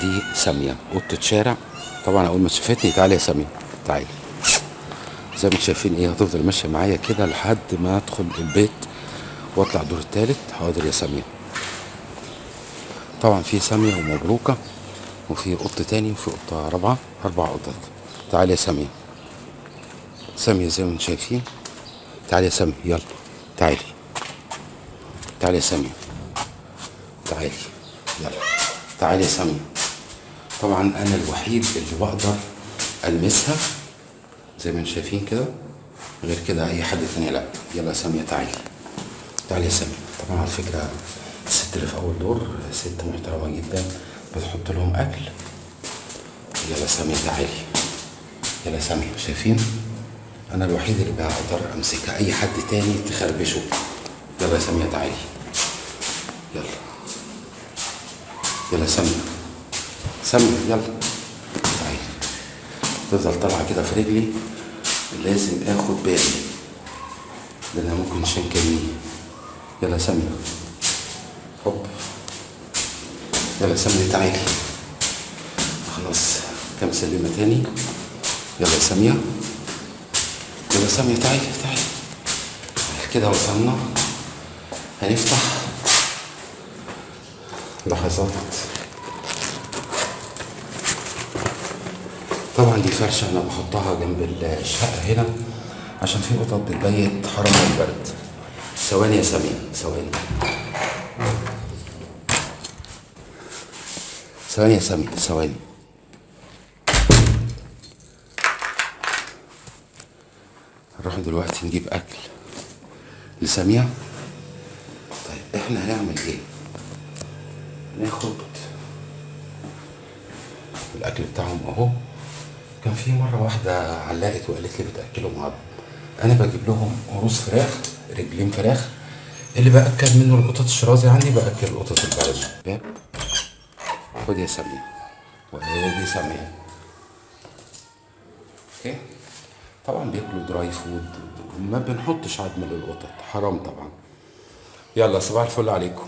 دي سامية قطة شارع. طبعا اول ما شافتني تعالي يا سامية تعالي، زي ما انتم شايفين ايه هتفضل ماشية معايا كده لحد ما ادخل البيت واطلع الدور التالت. حاضر يا سامية. طبعا في سامية ومبروكة وفي قط تاني وفي قطة رابعة، 4 قطط. تعالي يا سامية. سامية زي ما انتم شايفين، تعالي يا سامية، يلا تعالي، تعالي يا سامية، تعالي، يلا تعالي يا سامية. طبعا انا الوحيد اللي بقدر المسها زي ما انتم شايفين كده، غير كده اي حد تاني لا. يلا يا سامية تعالي، تعالي يا سامية. طبعا على فكرة الست اللي في اول دور ست محترمة جدا، بتحط لهم اكل. يلا يا سامية تعالي، يلا يا سامية. شايفين انا الوحيد اللي بقدر امسكها، اي حد تاني تخربشه. يلا يا سامية تعالي، يلا يلا يا سامية، سامية يلا تعالي. تفضل طالعة كده في رجلي، لازم اخد بالي لانها ممكن تشنكلني. يلا يا سامية، هوب، يلا يا سامية تعالي. خلاص كام سلمة تاني. يلا يا سامية، يلا يا سامية تعالي تعالي. كده وصلنا، هنفتح لحظات. طبعا دي فرشة أنا بحطها جنب الشقة هنا عشان في قطط بتبيت حرام البرد. ثواني يا سامية، ثواني، ثواني يا سامية، ثواني. هنروح دلوقتي نجيب أكل لسامية. طيب احنا هنعمل ايه؟ ناخد الأكل بتاعهم أهو. كان في مرة واحدة علقت وقالت لي بتأكلهم عظم. أنا بجيب لهم قروص فراخ، رجلين فراخ، اللي بأكل منه القطط الشرازي عندي بأكل القطط البلدي. باب، خد يا سامية، وادي سامية. okay. طبعا بياكلوا dry food، ما بنحطش عظم للقطط، حرام طبعا. يلا صباح الفل عليكم.